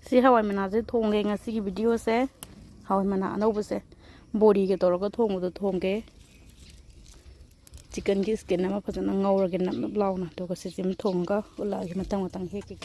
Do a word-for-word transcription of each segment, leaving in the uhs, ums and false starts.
ꯁꯤ ꯍꯋꯥꯏ ꯃꯅꯥꯁꯦ ꯊꯣꯡꯒꯦ ꯉꯁꯤꯒꯤ ꯚꯤꯗꯤꯑꯣꯁꯦ꯫ ꯍꯋꯥꯏ ꯃꯅꯥ ꯑꯅꯧꯕꯁꯦ ꯕꯣꯔꯤꯒ ꯇꯧꯔꯒ ꯊꯣꯡꯕꯗꯣ ꯊꯣꯡꯒꯦ꯫ ꯆꯤꯛꯀꯟꯒꯤ ꯁ꯭ꯀꯤꯟ ꯑꯃ ꯐꯖꯅ ꯉꯧꯔꯒꯦ ꯅꯞ ꯅꯞ ꯂꯥꯎꯅ, ꯑꯗꯨꯒ ꯁꯤꯁꯤꯃ ꯊꯣꯡꯉꯒ ꯎꯠꯂꯛꯑꯒꯦ ꯃꯊꯪ ꯃꯊꯪ ꯍꯦꯛꯀꯦ꯫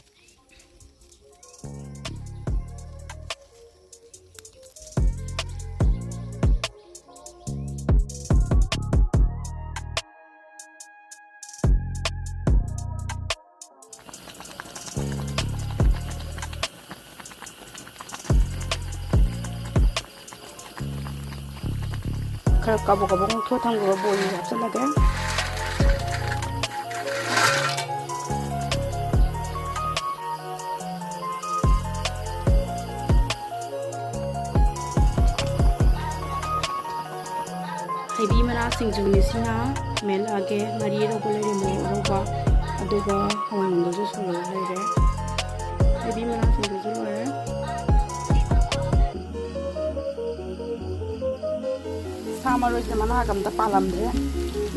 ꯈꯔ ꯀꯥꯕꯛ ꯀꯥꯕꯛ ꯉꯧꯊꯣꯛꯑ ꯊꯝꯈꯤꯕ ꯕꯣꯔꯤꯁꯦ ꯍꯥꯞꯆꯤꯜꯂꯒꯦ꯫ ꯍꯩꯕꯤ ꯃꯅꯥ ꯁꯤꯡꯖꯨꯅꯤ ꯁꯤꯅ꯫ ꯃꯦꯠꯂꯛꯑꯒꯦ꯫ ꯉꯥꯔꯤ ꯑꯔꯧꯕ ꯂꯩꯔꯦ, ꯃꯣꯔꯣꯛ ꯑꯔꯧꯕ, ꯑꯗꯨꯒ ꯍꯋꯥꯏ ꯃꯪꯒꯜꯁꯨ ꯁꯨꯔꯒ ꯂꯩꯔꯦ꯫ ꯍꯩꯕꯤ ꯃꯅꯥ ꯁꯤꯡꯖꯨꯁꯨ ꯂꯣꯏꯔꯦ꯫ ꯁꯥ ꯃꯔꯣꯏꯁꯦ ꯃꯅꯥꯒ ꯑꯝꯇ ꯄꯥꯜꯂꯝꯗ꯭ꯔꯦ,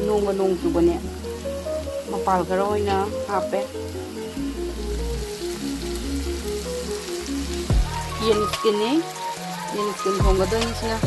ꯅꯣꯡꯒ ꯅꯣꯡ ꯆꯨꯕꯅꯦ꯫ ꯃꯄꯥꯜ ꯈꯔ ꯑꯣꯏꯅ ꯍꯥꯞꯄꯦ꯫ ꯌꯦꯟ ꯁ꯭ꯀꯤꯟꯅꯤ꯫ ꯌꯦꯟ ꯁ꯭ꯀꯤꯟ ꯊꯣꯡꯒꯗꯣꯏꯅꯤ ꯁꯤꯅ꯫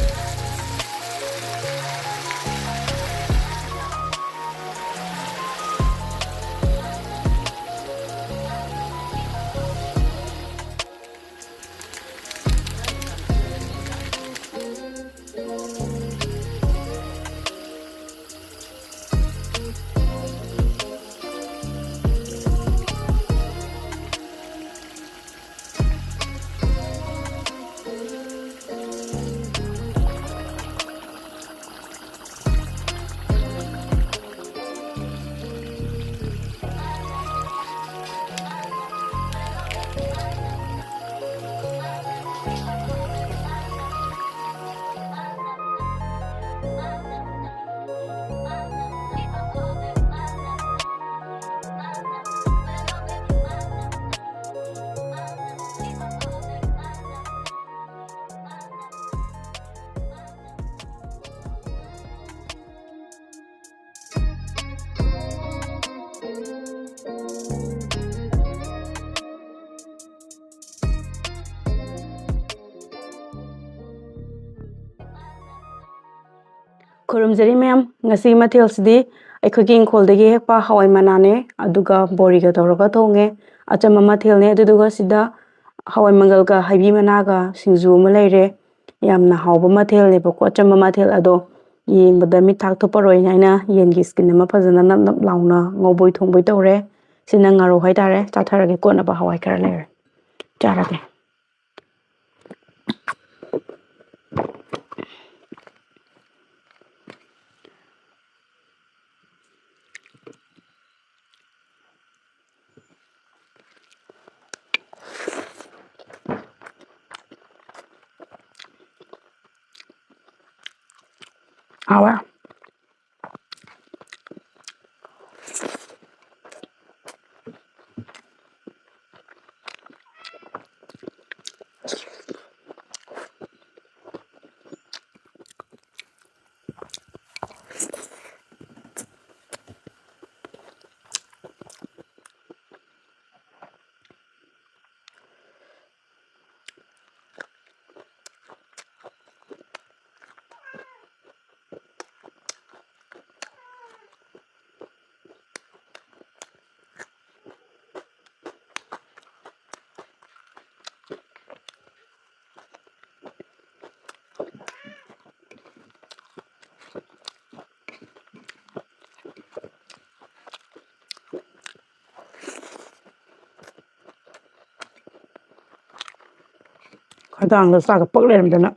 ꯈꯨꯔꯨꯝꯖꯔꯤ ꯃꯌꯥꯝ, ꯉꯁꯤꯒꯤ ꯃꯊꯦꯜꯁꯤꯗꯤ ꯑꯩꯈꯣꯏꯒꯤ ꯏꯪꯈꯣꯜꯗꯒꯤ ꯍꯦꯛꯄ ꯍꯋꯥꯏ ꯃꯅꯥꯅꯦ, ꯑꯗꯨꯒ ꯕꯣꯔꯤꯒ ꯇꯧꯔꯒ ꯊꯣꯡꯉꯦ꯫ ꯑꯆꯝꯕ ꯃꯊꯦꯜꯅꯦ, ꯑꯗꯨꯗꯨꯒ ꯁꯤꯗ ꯍꯋꯥꯏ ꯃꯪꯒꯜꯒ ꯍꯩꯕꯤ ꯃꯅꯥꯒ ꯁꯤꯡꯖꯨ ꯑꯃ ꯂꯩꯔꯦ꯫ ꯌꯥꯝꯅ ꯍꯥꯎꯕ ꯃꯊꯦꯜꯅꯦꯕꯀꯣ, ꯑꯆꯝꯕ ꯃꯊꯦꯜ ꯑꯗꯣ ꯌꯦꯡꯕꯗ ꯃꯤꯠ ꯊꯥꯛ ꯊꯨꯞꯄꯔꯣꯏ ꯍꯥꯏꯅ ꯌꯦꯟꯒꯤ skin ꯑꯃ ꯐꯖꯅ ꯅꯞ ꯅꯞ ꯂꯥꯎꯅ ꯉꯧꯕꯣꯏ ꯊꯣꯡꯕꯣꯏ ꯇꯧꯔꯦ꯫ ꯁꯤꯅ ꯉꯥꯔꯧ ꯍꯥꯏꯇꯥꯔꯦ꯫ ꯆꯥꯊꯔꯒꯦ, ꯀꯣꯠꯅꯕ ꯍꯋꯥꯏ ꯈꯔ ꯂꯩꯔꯦ, ꯆꯥꯔꯒꯦ꯫ ꯍꯥꯎꯋꯦ꯫ ꯈꯗꯥꯡꯗ ꯆꯥꯒ ꯄꯛ ꯂꯩꯔꯝꯗꯅ꯫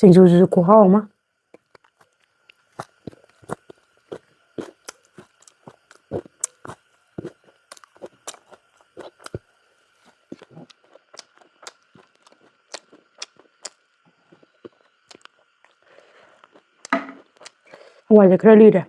ꯁꯤꯡꯖꯨꯁꯤꯁꯨ ꯈꯨꯍꯥꯎ ꯑꯃ꯫ ꯍꯋꯥꯏꯁꯦ ꯈꯔ ꯂꯤꯔꯦ꯫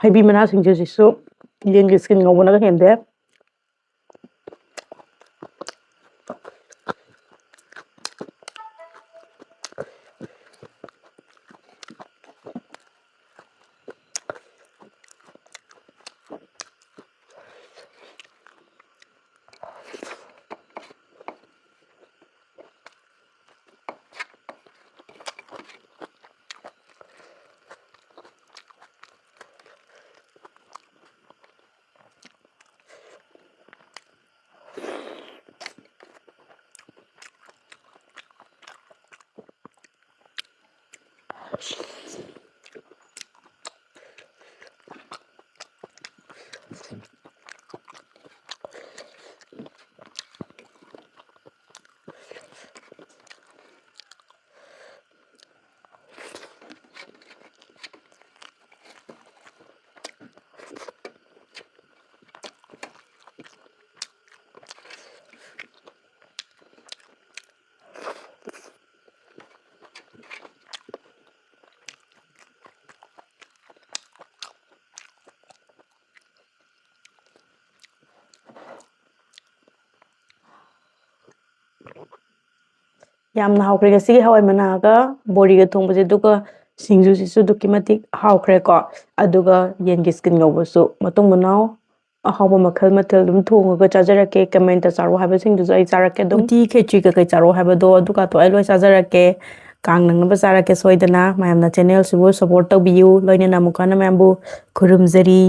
ꯍꯩꯕꯤ ꯃꯅꯥꯁꯤꯡꯁꯤꯁꯨ ꯌꯦꯟꯒꯤ skin ꯉꯧꯕꯅꯒ ꯍꯦꯟꯗꯦ꯫ ꯌꯥꯝꯅ ꯍꯥꯎꯈ꯭ꯔꯦ ꯉꯁꯤꯒꯤ ꯍꯋꯥꯏ ꯃꯅꯥꯒ ꯕꯣꯔꯤꯒ ꯊꯣꯡꯕꯁꯦ, ꯑꯗꯨꯒ ꯁꯤꯡꯖꯨꯁꯤꯁꯨ ꯑꯗꯨꯛꯀꯤ ꯃꯇꯤꯛ ꯍꯥꯎꯈ꯭ꯔꯦꯀꯣ꯫ ꯑꯗꯨꯒ ꯌꯦꯟꯒꯤ skin ꯉꯧꯕꯁꯨ ꯃꯇꯨꯡ ꯃꯅꯥꯎ ꯑꯍꯥꯎꯕ ꯃꯈꯜ ꯃꯊꯦꯜ ꯑꯗꯨꯝ ꯊꯣꯡꯉꯒ ꯆꯥꯖꯔꯛꯀꯦ꯫ Comment ꯆꯥꯔꯣ ꯍꯥꯏꯕꯁꯤꯡꯗꯨꯁꯨ ꯑꯩ ꯆꯥꯔꯛꯀꯦ ꯑꯗꯨꯝ꯫ ꯎꯇꯤ, ꯈꯦꯆ꯭ꯔꯤ ꯀꯩꯀꯩ ꯆꯥꯔꯣ ꯍꯥꯏꯕꯗꯣ ꯑꯗꯨꯒꯗꯣ ꯑꯩ ꯂꯣꯏ ꯆꯥꯖꯔꯛꯀꯦ꯫ ꯀꯥꯡ ꯅꯪꯅꯕ ꯆꯥꯔꯛꯀꯦ ꯁꯣꯏꯗꯅ꯫ ꯃꯌꯥꯝꯅ channel ꯁꯤꯕꯨ support ꯇꯧꯕꯤꯌꯨ꯫ ꯂꯣꯏꯅꯅ ꯑꯃꯨꯛ ꯍꯟꯅ ꯃꯌꯥꯝꯕꯨ ꯈꯨꯔꯨꯝꯖꯔꯤ꯫